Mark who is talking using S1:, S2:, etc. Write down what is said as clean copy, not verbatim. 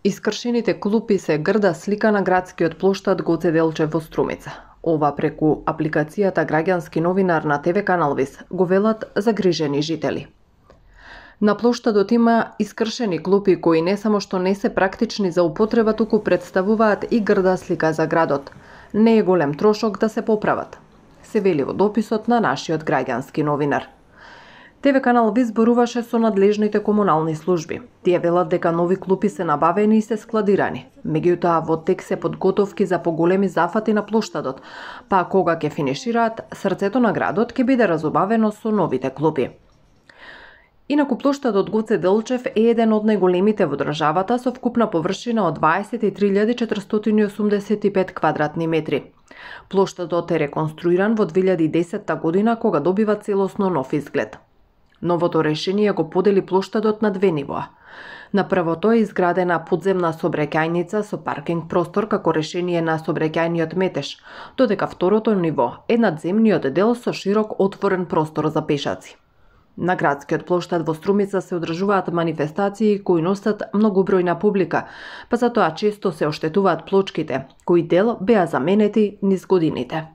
S1: Искршените клупи се грда слика на градскиот плоштад Гоце Делчев во Струмица. Ова преку апликацијата Граѓански новинар на ТВ Канал Вис го велат загрижени жители. На плоштадот има искршени клупи кои не само што не се практични за употреба, туку представуваат и грда слика за градот. Не е голем трошок да се поправат, се вели во дописот на нашиот граѓански новинар. ТВ Канал Вис зборуваше со надлежните комунални служби. Тие велат дека нови клупи се набавени и се складирани. Меѓутоа, во тек се подготовки за поголеми зафати на плоштадот, па кога ќе финишираат, срцето на градот ќе биде разубавено со новите клупи. Инаку плоштадот Гоце Делчев е еден од најголемите во државата со вкупна површина од 23.485 квадратни метри. Плоштадот е реконструиран во 2010 година кога добива целосно нов изглед. Новото решение го подели плоштадот на две нивоа. На првото е изградена подземна сообраќајница со паркинг простор како решение на сообраќајниот метеж, додека второто ниво е надземниот дел со широк отворен простор за пешаци. На градскиот плоштад во Струмица се одржуваат манифестации кои носат многобројна публика, па затоа често се оштетуваат плочките, кои дел беа заменети низ годините.